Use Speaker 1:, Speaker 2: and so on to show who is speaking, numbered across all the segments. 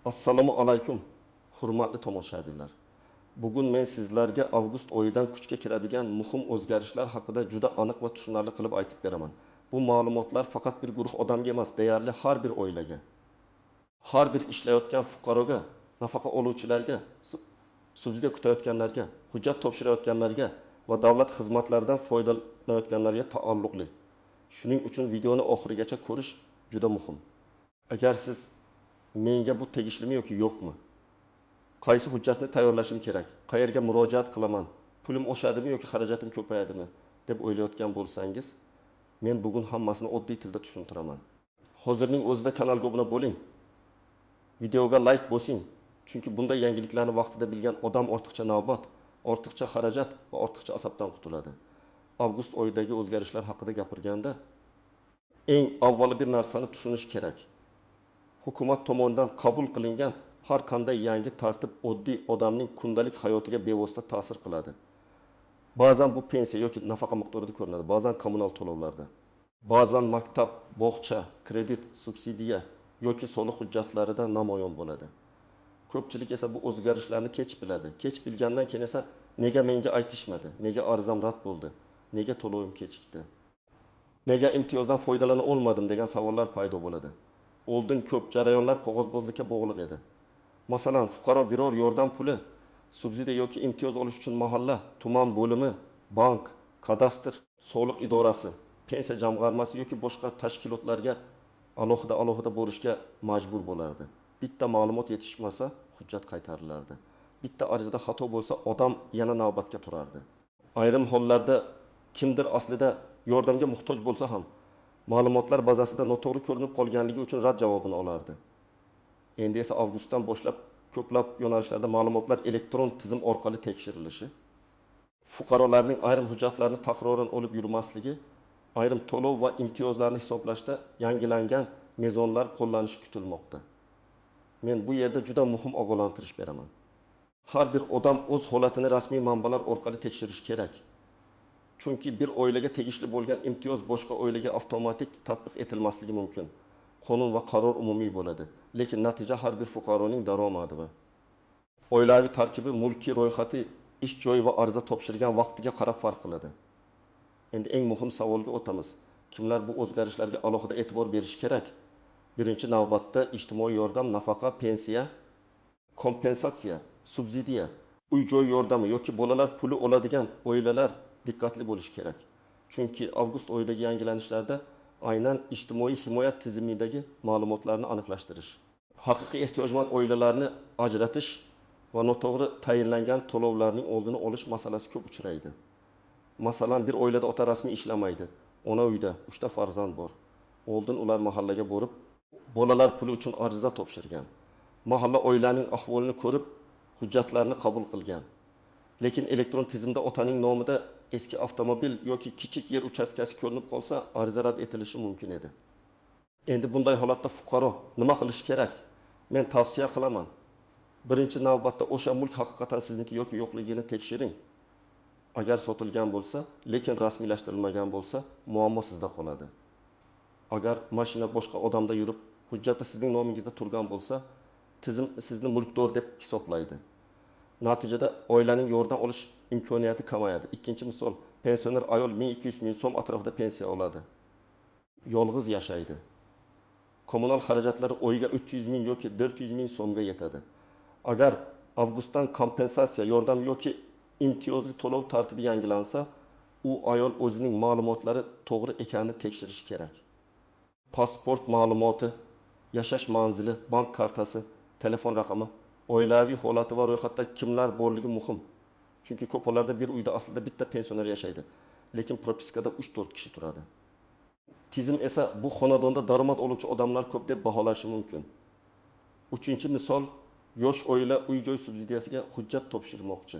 Speaker 1: Assalomu alaykum, hurmatli tomoshabinlar. Bugun men sizlarga avgust oyidan kuchga kiradigan muhim o'zgarishlar haqida juda aniq va tushunarli qilib aytib beraman. Bu ma'lumotlar faqat bir guruh odamga emas, deyarli har bir oilaga, har bir ishlayotgan fuqaroga, nafaqa oluvchilarga, subsidiya kutayotganlarga, hujjat topshirayotganlarga va davlat xizmatlaridan foydalanayotganlarga taalluqli. Shuning uchun videoni oxirigacha ko'rish juda muhim. Agar siz menga bu tegishlimi yoki yo'qmi, qaysi hujjatni tayyorlashim kerak, qayerga murojaat qilaman, pulim oshadimi yoki xarajatim ko'payadimi deb o'ylayotgan bo'lsangiz, men bugun hammasini oddiy tilda tushuntiraman. Hozirning o'zida kanalga obuna bo'ling. Videoga like bosing, chunki bunday yangiliklarni vaqtida bilgan odam ortiqcha navbat, ortiqcha xarajat va ortiqcha asabdan qutuladi. Avgust oyidagi o'zgarishlar haqida gapirganda eng avvalo bir narsani tushunish kerak. Hukumat tomonidan qabul qilingan har qanday yangi tartib oddiy odamning kundalik hayotiga bevosita ta'sir qiladi. Ba'zan bu pensiya yoki nafaqa miqdorida ko'rinadi, ba'zan kommunal to'lovlarda, ba'zan maktab, bog'cha, kredit, subsidiya yoki soliq hujjatlarida namoyon bo'ladi. Ko'pchilik esa bu o'zgarishlarni kech biladi. Kech bilgandan keyin esa nega menga aytishmadi, nega arizam rad bo'ldi, nega to'lovim kechikdi, nega imtiyozdan foydalana olmadim degan savollar paydo bo'ladi. Oldin ko'p jarayonlar qog'ozbozlikka bog'liq edi. Masalan, fuqaro biror yordam puli, subsidiya yoki imtiyoz olish uchun mahalla, tuman bo'limi, bank, kadastr, soliq idorasi, pensiya jamg'armasi yoki boshqa tashkilotlarga alohida borishga majbur bo'lardi. Bitta ma'lumot yetishmasa, hujjat qaytarilardi. Bitta arizada xato bo'lsa, odam yana navbatga turardi. Ayrim hollarda kimdir aslida yordamga muhtoj bo'lsa ham, ma'lumotlar bazasida noto'g'ri ko'rinib qolganligi uchun rad javobini olardi. Endi esa avgustdan boshlab ko'plab yo'nalishlarda ma'lumotlar elektron tizim orqali tekshirilishi, fuqarolarning ayrim hujjatlarni takroran olib yurmasligi, ayrim to'lov va imtiyozlarni hisoblashda yangilangan mezonlar qo'llanishi kutilmoqda. Men bu yerda juda muhim ogohlantirish beraman. Har bir odam o'z holatini rasmiy manbalar orqali tekshirishi kerak. Chunki bir oilaga tegishli bo'lgan imtiyoz boshqa oilaga avtomatik tatbiq etilmasligi mumkin. Qonun va qaror umumiy bo'ladi, lekin natija har bir fuqaroning daromadi va oilaviy tarkibi, mulkiy ro'yxati, ish joyi va ariza topshirgan vaqtiga qarab farq qiladi. Endi eng muhim savolga o'tamiz. Kimlar bu o'zgarishlarga alohida e'tibor berishi kerak? Birinchi navbatda ijtimoiy yordam, nafaqa, pensiya, kompensatsiya, subsidiya, uy-joy yordami yoki bolalar puli oladigan oilalar diqqatli bo'lishi kerak. Chunki avgust oyidagi yangilanishlarda aynan ijtimoiy himoya tizimidagi ma'lumotlarni aniqlashtirish, haqiqiy ehtiyojmand oilalarni ajratish va noto'g'ri tayinlangan to'lovlarning oldini olish masalasi ko'p uchraydi. Masalan, bir oilada ota rasmiy ishlamaydi, ona uyda 3 ta farzand bor. Oldin ular mahallaga borib, bolalar puli uchun ariza topshirgan. Mahalla oilaning ahvolini ko'rib, hujjatlarni qabul qilgan. Lekin elektron tizimda otaning nomida eski avtomobil yoki kichik yer uchastkasi ko'rinib qolsa, ariza rad etilishi mumkin edi. Endi bunday holatda fuqaro nima qilishi kerak? Men tavsiya qilaman. Birinchi navbatda o'sha mulk haqiqatan sizniki yoki yo'qligini tekshiring. Agar sotilgan bo'lsa, lekin rasmiylashtirilmagan bo'lsa, muammo sizda qoladi. Agar mashina boshqa odamda yurib, hujjatda sizning nomingizda turgan bo'lsa, tizim sizni mulkdor deb hisoblaydi. Natijada oilaning yordam olish imkoniyati kamayadi. Ikkinchi misol, pensioner ayol 1200 ming so'm atrofida pensiya oladi. Yolg'iz yashaydi. Kommunal xarajatlari oyiga 300 ming yoki 400 ming so'mga yetadi. Agar avgustdan kompensatsiya, yordam yoki imtiyozli to'lov tartibi yangilansa, u ayol o'zining ma'lumotlari to'g'ri ekanini tekshirishi kerak. Pasport ma'lumoti, yashash manzili, bank kartasi, telefon raqami, oilaviy holati va ro'yxatda kimlar borligi muhim. Chunki ko'p hollarda bir uyda aslida bitta pensioner yashaydi, lekin propiskada 3-4 kishi turadi. Tizim esa bu xonadonda daromad oluvchi odamlar ko'p deb baholashi mumkin. Uchinchi misol, yosh oila uy-joy subsidiyasiga hujjat topshirmoqchi.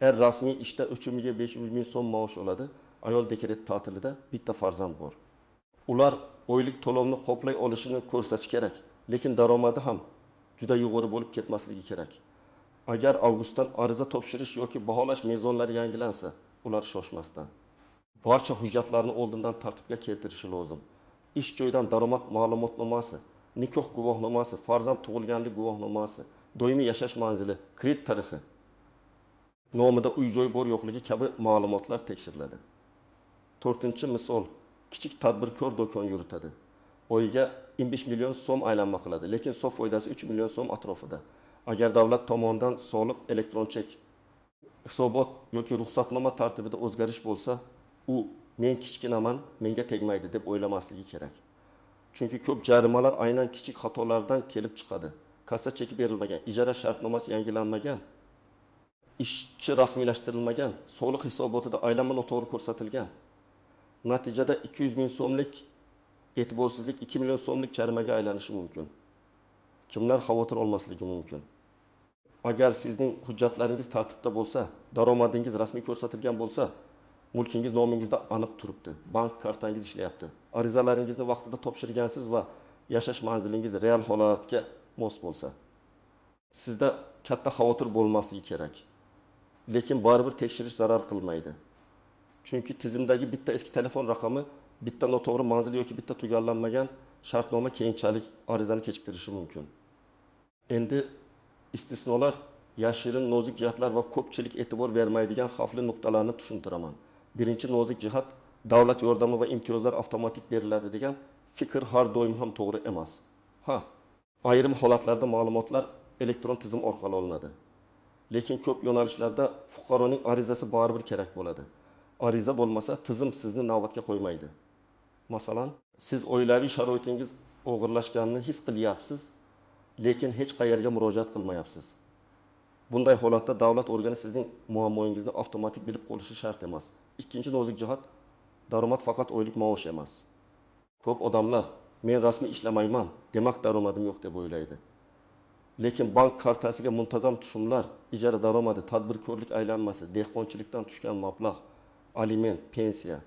Speaker 1: Er rasmiy ishda 3 ga 500 ming so'm maosh oladi, ayol dekret ta'tilida, bitta farzand bor. Ular oylik to'lovni qoplay olishini ko'rsatish kerak, lekin daromadi ham juda yuqori bo'lib ketmasligi kerak. Agar avgustdan ariza topshirish yoki baholash mezonlari yangilansa, ular shoshmasdan barcha hujjatlarni oldindan tartibga keltirishi lozim. Ish joyidan daromad ma'lumotnomasi, Nikoh guvohnomasi, farzand tug'ilganlik guvohnomasi, doimiy yashash manzili, kredit tarixi, nomida uy-joy bor yo'qligi kabi ma'lumotlar tekshiriladi. To'rtinchi misol: kichik tadbirkor do'kon yuritadi. Oyiga 15 million so'm aylanma qiladi, lekin sof foydasi 3 million so'm atrofida. Agar davlat tomonidan soliq, elektron chek, hisobot yoki ruxsatnoma tartibida o'zgarish bo'lsa, u men kichkinaman, menga tegmaydi deb o'ylamasligi kerak. Chunki ko'p jarimalar aynan kichik xatolardan kelib chiqadi. Kassa cheki berilmagan, ijara shartnomasi yangilanmagan, ishchi rasmiylashtirilmagan, soliq hisobotida aylanma noto'g'ri ko'rsatilgan. Natijada 200 ming so'mlik e'tiborsizlik 2 million so'mlik jarimaga aylanishi mumkin. Kimlar xavotir olmasligi mumkin? Agar sizning hujjatlaringiz tartibda bo'lsa, daromadingiz rasmiy ko'rsatilgan bo'lsa, mulkingiz nomingizda aniq turibdi, bank kartangiz ishlayapti, arizalaringizni vaqtida topshirgansiz va yashash manzilingiz real holatga mos bo'lsa, sizda katta xavotir bo'lmasligi kerak. Lekin baribir tekshirish zarar qilmaydi. Chunki tizimdagi bitta eski telefon raqami, bitta noto'g'ri manzil yoki bitta tugallanmagan shartnoma keyinchalik arizani kechiktirishi mumkin. Endi istisnolar, yashirin nozik jihatlar va ko'pchilik e'tibor bermaydigan xavfli nuqtalarni tushuntiraman. Birinchi nozik jihat: davlat yordami va imtiyozlar avtomatik beriladi degan fikr har doim ham to'g'ri emas. Ha, ayrim holatlarda ma'lumotlar elektron tizim orqali olinadi. Lekin ko'p yo'nalishlarda fuqaroning arizasi baribir kerak bo'ladi. Ariza bo'lmasa tizim sizni navbatga qo'ymaydi. Masalan, siz oilaviy sharoitingiz og'irlashganini his qilyapsiz, lekin hech qayerga murojaat qilmayapsiz. Bunday holatda davlat organi sizning muammoingizni avtomatik bilib qolishi shart emas. Ikkinchi nozik jihat: daromad faqat oylik maosh emas. Ko'p odamlar men rasmiy ishlamayman, demak daromadim yo'q deb o'ylaydi. Lekin bank kartasiga muntazam tushumlar, ijara daromadi, tadbirkorlik aylanmasi, dehqonchilikdan tushgan mablag', aliment, pensiya,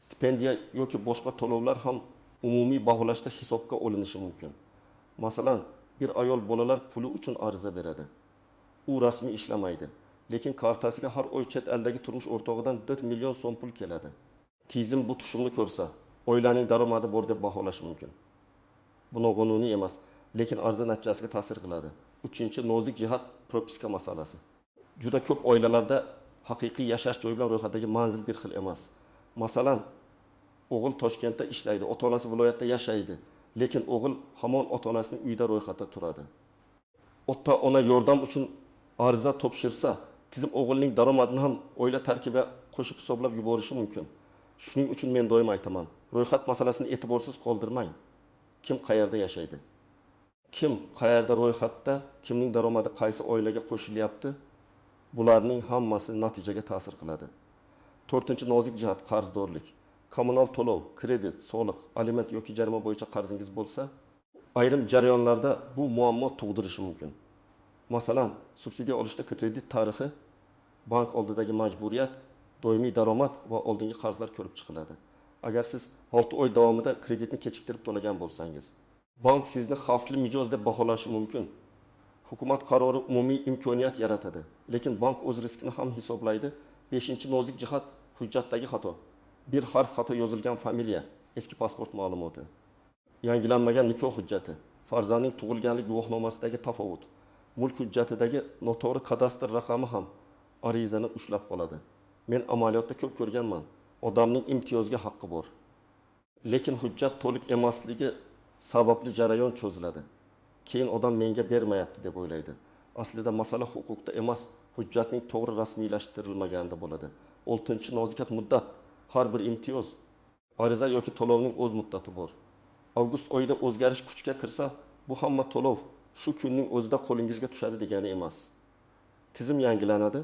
Speaker 1: stipendiya yoki boshqa to'lovlar ham umumiy baholashda hisobga olinishi mumkin. Masalan, bir ayol bolalar puli uchun ariza beradi. U rasmiy ishlamaydi, lekin kartasiga har oy chet eldagi turmush o'rtog'idan 4 million so'm pul keladi. Tizim bu tushumni ko'rsa, oilaning daromadi bor deb baholash mumkin. Bu noqonuniy emas, lekin ariza natijasiga ta'sir qiladi. Uchinchi nozik jihat: propiska masalasi. Juda ko'p oilalarda haqiqiy yashash joyi bilan ro'yxatdagi manzil bir xil emas. Masalan, o'g'il Toshkentda ishlaydi, ota-onasi viloyatda yashaydi, lekin o'g'il hamon ota-onasining uyida ro'yxatda turadi. Ota-ona yordam uchun ariza topshirsa, tizim o'g'ilning daromadini ham oila tarkibiga qo'shib hisoblab yuborishi mumkin. Shuning uchun men doim aytaman, ro'yxat masalasini e'tiborsiz qoldirmang. Kim qayerda yashaydi? Kim qayerda ro'yxatda, kimning daromadi qaysi oilaga qo'shilyapti? Bularning hammasi natijaga ta'sir qiladi. To'rtinchi nozik jihat: qarzdorlik. Kommunal to'lov, kredit, soliq, aliment yoki jarima bo'yicha qarzingiz bo'lsa, ayrim jarayonlarda bu muammo tug'dirishi mumkin. Masalan, subsidiya olishda kredit tarixi, bank oldidagi majburiyat, doimiy daromad va oldingi qarzlar ko'rib chiqiladi. Agar siz 6 oy davomida kreditni kechiktirib to'lagan bo'lsangiz, bank sizni xavfli mijoz deb baholashi mumkin. Hukumat qarori umumiy imkoniyat yaratadi, lekin bank o'z riskini ham hisoblaydi. Beshinchi nozik jihat: hujjatdagi xato. Bir harf xato yozilgan familiya, eski pasport ma'lumoti, yangilanmagan nikoh hujjati, farzandning tug'ilganlik guvohnomasidagi tafovut, mulk hujjatidagi noto'g'ri kadastr raqami ham arizani ushlab qoladi. Men amaliyotda ko'p ko'rganman, odamning imtiyozga haqqi bor, lekin hujjat to'liq emasligi sababli jarayon cho'ziladi. Keyin odam menga bermayapti deb o'ylaydi. Aslida masala huquqda emas, hujjatning to'g'ri rasmiylashtirilmaganida bo'ladi. Oltinchi nozikat muddat. Har bir imtiyoz, ariza yoki to'lovning o'z muddati bor. Avgust oyida o'zgarish kuchga kirsa, bu hamma to'lov shu kunning o'zida qo'lingizga tushadi degani emas. Tizim yangilanadi,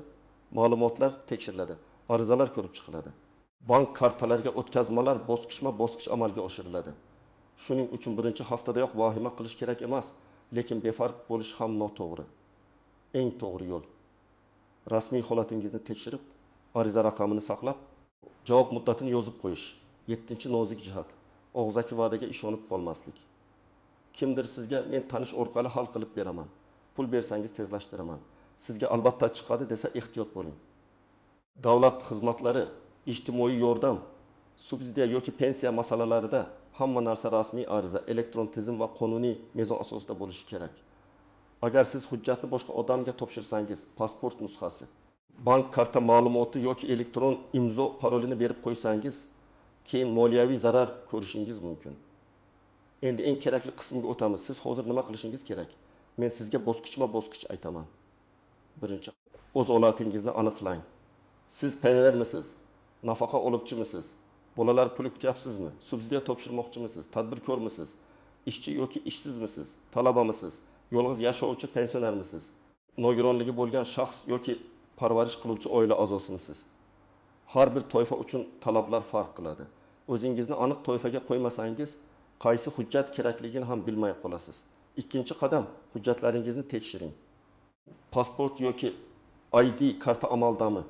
Speaker 1: ma'lumotlar tekshiriladi, arizalar ko'rib chiqiladi. Bank kartalariga o'tkazmalar bosqichma-bosqich amalga oshiriladi. Shuning uchun birinchi haftadayoq vahima qilish kerak emas, lekin befarq bo'lish ham noto'g'ri. Eng to'g'ri yo'l: rasmiy holatingizni tekshirib, ariza raqamini saqlab, javob muddatini yozib qo'yish. Yettinchi nozik jihat: og'zaki va'daga ishonib qolmaslik. Kimdir sizga men tanish orqali hal qilib beraman, pul bersangiz tezlashtiraman, sizga albatta chiqadi desa ehtiyot bo'ling. Davlat xizmatlari, ijtimoiy yordam, subsidiya yoki pensiya masalalarida Hamma narsa rasmiy ariza, elektron tizim va qonuniy mezon asosida bo'lishi kerak. Agar siz hujjatni boshqa odamga topshirsangiz, pasport nusxasi, bank karta ma'lumoti yoki elektron imzo parolini berib qo'ysangiz, keyin moliyaviy zarar ko'rishingiz mumkin. Endi eng kerakli qismga o'tamiz. Siz hozir nima qilishingiz kerak? Men sizga bosqichma-bosqich aytaman. Birinchi, o'z holatingizni aniqlang. Siz pensionermisiz? Nafaqa oluvchimisiz? Bolalar puli kutyapsizmi? Subsidiya topshirmoqchimisiz? Tadbirkormisiz? Ishchi yoki ishsizmisiz? Talabamisiz? Yolg'iz yashovchi pensionermisiz? Nogironligi bo'lgan shaxs yoki parvarish qiluvchi oila a'zosimisiz? Har bir toifa uchun talablar farq qiladi. O'zingizni aniq toifaga qo'ymasangiz, qaysi hujjat kerakligini ham bilmay qolasiz. Ikkinchi qadam, hujjatlaringizni tekshiring. Pasport yoki ID karta amaldami?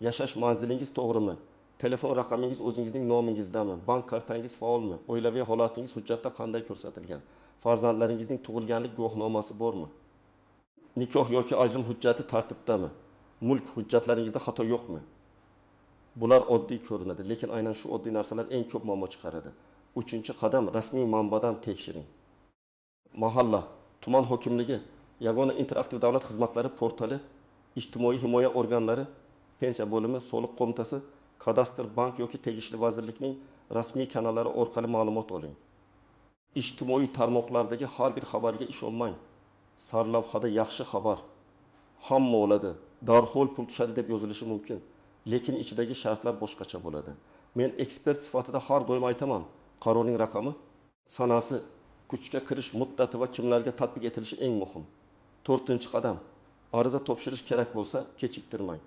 Speaker 1: Yashash manzilingiz to'g'rimi? Telefon raqamingiz o'zingizning nomingizdami? Bank kartangiz faolmi? Oilaviy holatingiz hujjatda qanday ko'rsatilgan? Farzandlaringizning tug'ilganlik guvohnomasi bormi? Nikoh yoki ajrim hujjati tartibdami? Mulk hujjatlaringizda xato yo'qmi? Bular oddiy ko'rinadi, lekin aynan shu oddiy narsalar eng ko'p muammo chiqaradi. Uchinchi qadam, rasmiy manbadan tekshiring. Mahalla, tuman hokimligi, yagona interaktiv davlat xizmatlari portali, ijtimoiy himoya organlari, pensiya bo'limi, soliq qo'mitasi, kadastr, bank yoki tegishli vazirlikning rasmiy kanallari orqali ma'lumot oling. Ijtimoiy tarmoqlardagi har bir xabarga ishonmang. Sarlavhada yaxshi xabar, hamma oladi, darhol pul tushadi deb yozilishi mumkin, lekin ichidagi shartlar boshqacha bo'ladi. Men ekspert sifatida har doim aytaman, qarorning raqami, sanasi, kuchga kirish muddati va kimlarga tatbiq etilishi eng muhim. To'rtinchi qadam, ariza topshirish kerak bo'lsa, kechiktirmang.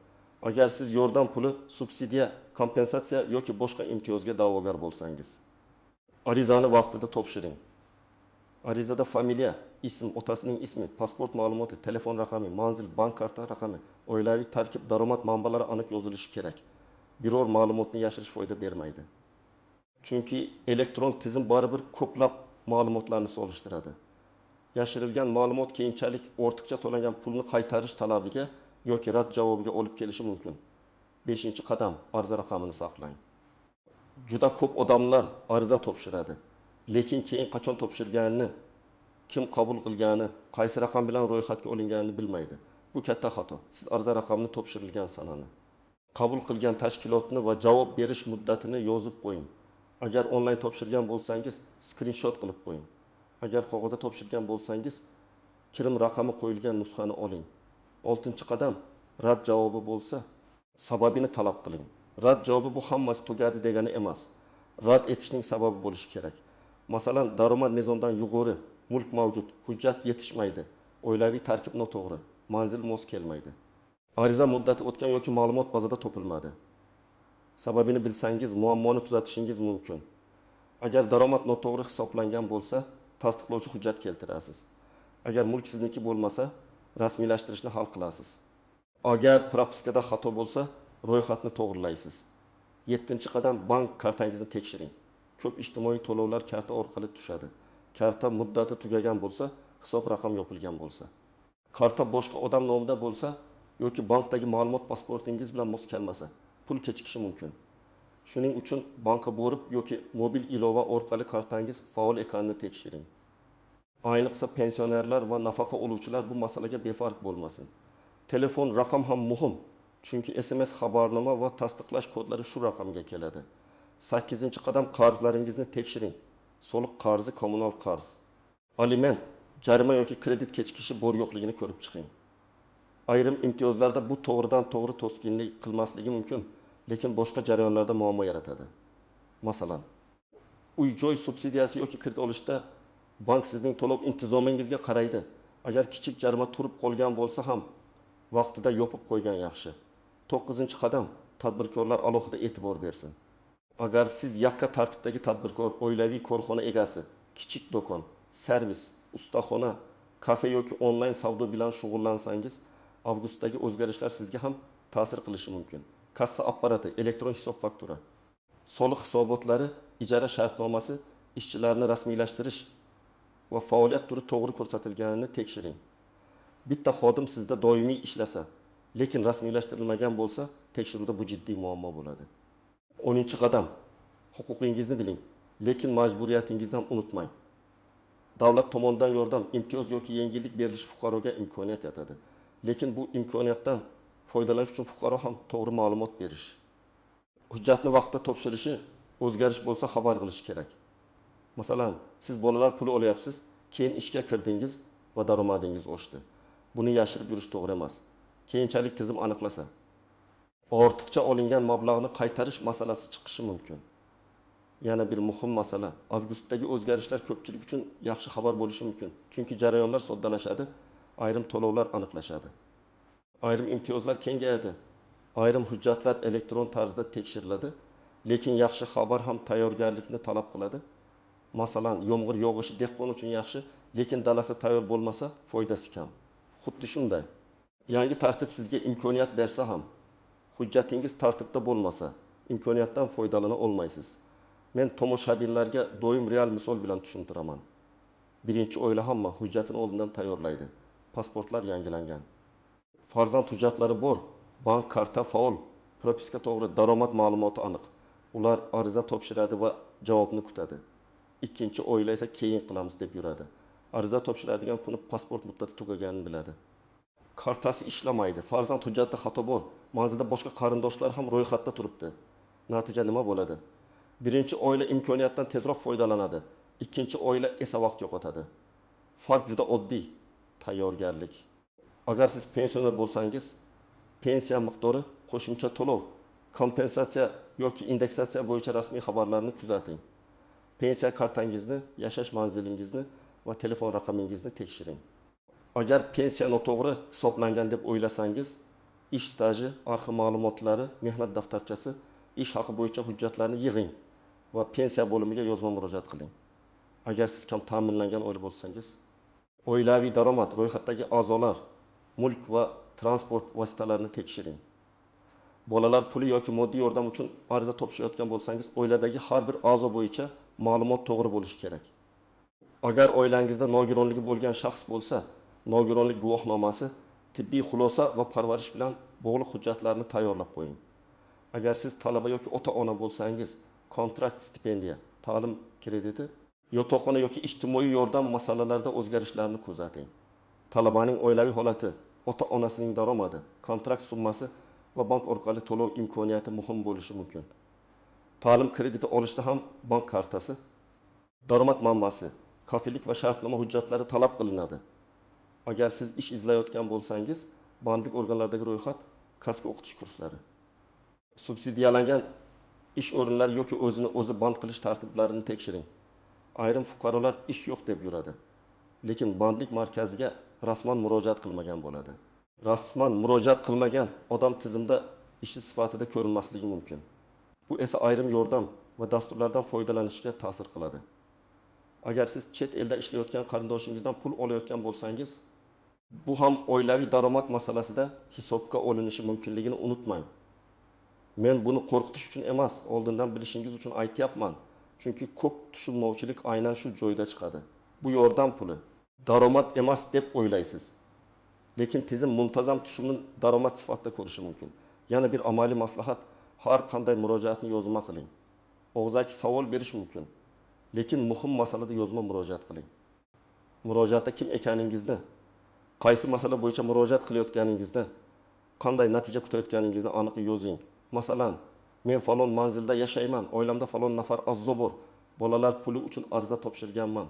Speaker 1: Agar siz yordam puli, subsidiya, kompensatsiya yoki boshqa imtiyozga da'vogar bo'lsangiz, arizani vaqtida topshiring. Arizada familiya, ism, otasining ismi, pasport ma'lumoti, telefon raqami, manzil, bank karta raqami, oilaviy tarkib, daromad manbalari aniq yozilishi kerak. Biror ma'lumotni yashirish foyda bermaydi. Chunki elektron tizim baribir ko'plab ma'lumotlarni solishtiradi. Yashirilgan ma'lumot keyinchalik ortiqcha to'langan pulni qaytarish talabiga yoki rad javobiga olib kelishi mumkin. Beshinchi qadam, ariza raqamini saqlang. Juda ko'p odamlar ariza topshiradi, lekin keyin qachon topshirganini, kim qabul qilgani, qaysi raqam bilan ro'yxatga olinganini bilmaydi. Bu katta xato. Siz ariza raqamini topshirilgan sanani, qabul qilgan tashkilotni va javob berish muddatini yozib qo'ying. Agar onlayn topshirgan bo'lsangiz, skrinshot qilib qo'ying. Agar qog'ozda topshirgan bo'lsangiz, kirim raqami qo'yilgan nusxani oling. Oltinchi qadam, rad javobi bo'lsa, sababini talab qiling. Rad javobi bu hammasi tugadi degani emas. Rad etishning sababi bo'lishi kerak. Masalan, daromad mezondan yuqori, mulk mavjud, hujjat yetishmaydi, oilaviy tarkib noto'g'ri, manzil mos kelmaydi. Ariza muddati o'tgan yoki ma'lumot bazada topilmadi. Sababini bilsangiz, muammoni tuzatishingiz mumkin. Agar daromad noto'g'ri hisoblangan bo'lsa, tasdiqlovchi hujjat keltirasiz. Agar mulk sizniki bo'lmasa, rasmiylashtirishni hal qilasiz. Agar propiskada xato bo'lsa, ro'yxatni to'g'rilaysiz. Yettinchi qadam, bank kartangizni tekshiring. Ko'p ijtimoiy to'lovlar karta orqali tushadi. Karta muddati tugagan bo'lsa, hisob raqam yopilgan bo'lsa, karta boshqa odam nomida bo'lsa yoki bankdagi ma'lumot pasportingiz bilan mos kelmasa, pul kechikishi mumkin. Shuning uchun bankka borib yoki mobil ilova orqali kartangiz faol ekanini tekshiring. Ayniqsa pensionerlar va nafaqa oluvchilar bu masalaga befarq bo'lmasin. Telefon raqam ham muhim, chunki SMS xabarnoma va tasdiqlash kodlari shu raqamga keladi. Sakkizinchi qadam, qarzlaringizni tekshiring. Soliq qarzi, kommunal qarz, aliment, jarima yoki kredit kechikishi bor yo'qligini ko'rib chiqing. Ayrim imtiyozlarda bu to'g'ridan to'g'ri to'sqinlik qilmasligi mumkin, lekin boshqa jarayonlarda muammo yaratadi. Masalan, uy-joy subsidiyasi yoki kredit olishda bank sizning to'lov intizomingizga qaraydi. Agar kichik jarima turib qolgan bo'lsa ham vaqtida yopib qo'ygan yaxshi. To'qqizinchi qadam, tadbirkorlar alohida e'tibor bersin. Agar siz yakka tartibdagi tadbirkor, oilaviy korxona egasi, kichik do'kon, servis, ustaxona, kafe yoki onlayn savdo bilan shug'ullansangiz, avgustdagi o'zgarishlar sizga ham ta'sir qilishi mumkin. Kassa apparati, elektron hisob faktura, soliq hisobotlari, ijara shartnomasi, ishchilarni rasmiylashtirish va faoliyat turi to'g'ri ko'rsatilganini tekshiring. Bitta xodim sizda doimiy ishlasa, lekin rasmiylashtirilmagan bo'lsa, tekshiruvda bu jiddiy muammo bo'ladi. 10-qadam. Huquqingizni biling. Lekin majburiyatingizni ham unutmang. Davlat tomonidan yordam, imtiyoz yoki yengillik berilishi fuqaroga imkoniyat yaratadi. Lekin bu imkoniyatdan foydalanish uchun fuqaro ham to'g'ri ma'lumot berishi, hujjatni vaqtida topshirishi, o'zgarish bo'lsa xabar qilishi kerak. Masalan, siz bolalar puli olyapsiz, keyin ishga kirdingiz va daromadingiz oshdi. Buni yashirib yurish to'g'ri emas. Keyinchalik tizim aniqlasa, ortiqcha olingan mablag'ni qaytarish masalasi chiqishi mumkin. Yana bir muhim masala, avgustdagi o'zgarishlar ko'pchilik uchun yaxshi xabar bo'lishi mumkin. Chunki jarayonlar soddalashadi, ayrim to'lovlar aniqlashadi. Ayrim imtiyozlar kengayadi, ayrim hujjatlar elektron tarzda tekshiriladi, lekin yaxshi xabar ham tayyorgarlikni talab qiladi. Masalan, yomg'ir yog'ishi dehqon uchun yaxshi, lekin dalasi tayyor bo'lmasa foydasi kam. Xuddi shunday. Yangi tartib sizga imkoniyat bersa ham, hujjatingiz tartibda bo'lmasa, imkoniyatdan foydalana olmaysiz. Men tomoshabinlarga doim real misol bilan tushuntiraman. Birinchi oila hamma hujjatini oldindan tayyorlaydi. Pasportlar yangilangan. Farzand hujjatlari bor, bank karta faol, propiska to'g'ri, daromad ma'lumoti aniq. Ular ariza topshiradi va javobni kutadi. Ikkinchi oila esa keyin qilamiz deb yuradi. Ariza topshiradigan kuni pasport muddati tugaganini biladi. Kartasi ishlamaydi, farzand hujjatida xato bor, manzilda boshqa qarindoshlar ham ro'yxatda turibdi. Natija nima bo'ladi? Birinchi oila imkoniyatdan tezroq foydalanadi, ikkinchi oila esa vaqt yo'qotadi. Farq juda oddiy, tayyorgarlik. Agar siz pensioner bo'lsangiz, pensiya miqdori, qo'shimcha to'lov, kompensatsiya yoki indeksatsiya bo'yicha rasmiy xabarlarni kuzating. Pensiya kartangizni, yashash manzilingizni va telefon raqamingizni tekshiring. Agar pensiya noto'g'ri hisoblangan deb o'ylasangiz, ish staji, arxiv ma'lumotlari, mehnat daftarchasi, ish haqi bo'yicha hujjatlarni yig'ing va pensiya bo'limiga yozma murojaat qiling. Agar siz kam ta'minlangan oila bo'lsangiz, oilaviy daromad, ro'yxatdagi a'zolar, mulk va transport vositalarini tekshiring. Bolalar puli yoki moddiy yordam uchun ariza topshirayotgan bo'lsangiz, oiladagi har bir a'zo bo'yicha ma'lumot to'g'ri bo'lishi kerak. Agar oilangizda nogironligi bo'lgan shaxs bo'lsa, nogironlik guvohnomasi, tibbiy xulosa va parvarish bilan bog'liq hujjatlarni tayyorlab qo'ying. Agar siz talaba yoki ota-ona bo'lsangiz, kontrakt stipendiya, ta'lim krediti, yotoqxona yoki ijtimoiy yordam masalalarida o'zgarishlarni kuzating. Talabaning oilaviy holati, ota-onasining daromadi, kontrakt summasi va bank orqali to'lov imkoniyati muhim bo'lishi mumkin. Ta'lim krediti olishda ham bank kartasi, daromad manbasi, kafillik va shartnoma hujjatlari talab qilinadi. Agar siz ish izlayotgan bo'lsangiz, bandlik organlaridagi ro'yxat, kasb o'qitish kurslari, subsidiyalangan ish o'rinlari yoki o'zini o'zi band qilish tartiblarini tekshiring. Ayrim fuqarolar ish yo'q deb yuradi, lekin bandlik markaziga rasman murojaat qilmagan bo'ladi. Rasman murojaat qilmagan odam tizimda ishsiz sifatida ko'rinmasligi mumkin. Bu esa ayrim yordam va dasturlardan foydalanishga ta'sir qiladi. Agar siz chet elda ishlayotgan qarindoshingizdan pul olayotgan bo'lsangiz, bu ham oilaviy daromad masalasida hisobga olinishi mumkinligini unutmang. Men buni qo'rqitish uchun emas, oldindan bilishingiz uchun aytyapman. Chunki ko'p tushunmovchilik aynan shu joyda chiqadi. Bu yordam puli, daromad emas deb o'ylaysiz. Lekin tizim muntazam tushumni daromad sifatida ko'rishi mumkin. Yana bir amaliy maslahat, har qanday murojaatni yozma qiling. Og'zaki savol berish mumkin, lekin muhim masalada yozma murojaat qiling. Murojaatda kim ekaningizni, qaysi masala bo'yicha murojaat qilayotganingizni, qanday natija kutayotganingizni aniq yozing. Masalan, men falon manzilda yashayman, oilamda falon nafar a'zo bor, bolalar puli uchun ariza topshirganman.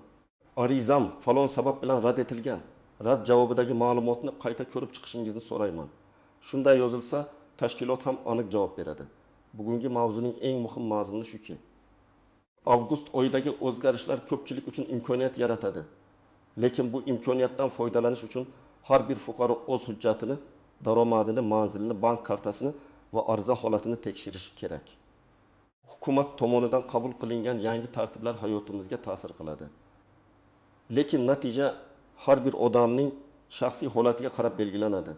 Speaker 1: Arizam falon sabab bilan rad etilgan. Rad javobidagi ma'lumotni qayta ko'rib chiqishingizni so'rayman. Shunday yozilsa, tashkilot ham aniq javob beradi. Bugungi mavzuning eng muhim mazmuni shuki, avgust oyidagi o'zgarishlar ko'pchilik uchun imkoniyat yaratadi. Lekin bu imkoniyatdan foydalanish uchun har bir fuqaro o'z hujjatini, daromadini, manzilini, bank kartasini va ariza holatini tekshirishi kerak. Hukumat tomonidan qabul qilingan yangi tartiblar hayotimizga ta'sir qiladi. Lekin natija har bir odamning shaxsiy holatiga qarab belgilanadi.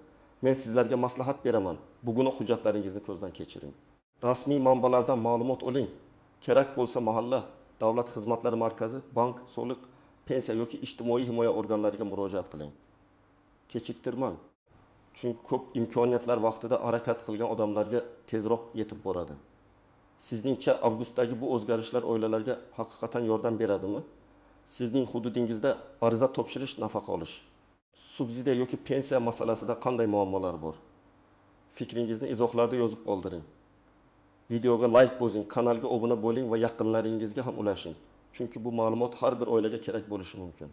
Speaker 1: Men sizlarga maslahat beraman. Bugun hujjatlaringizni ko'zdan kechiring. Rasmiy manbalardan ma'lumot oling. Kerak bo'lsa mahalla, davlat xizmatlari markazi, bank, soliq, pensiya yoki ijtimoiy himoya organlariga murojaat qiling. Kechiktirmang. Chunki ko'p imkoniyatlar vaqtida harakat qilgan odamlarga tezroq yetib boradi. Sizningcha, avgustdagi bu o'zgarishlar oilalarga haqiqatan yordam beradimi? Sizning hududingizda ariza topshirish, nafaqa olish, subsidiya yoki pensiya masalasida qanday muammolar bor? Fikringizni izohlarda yozib qoldiring. Videoga layk bosing, kanalga obuna bo'ling va yaqinlaringizga ham ulashing. Chunki bu ma'lumot har bir oilaga kerak bo'lishi mumkin.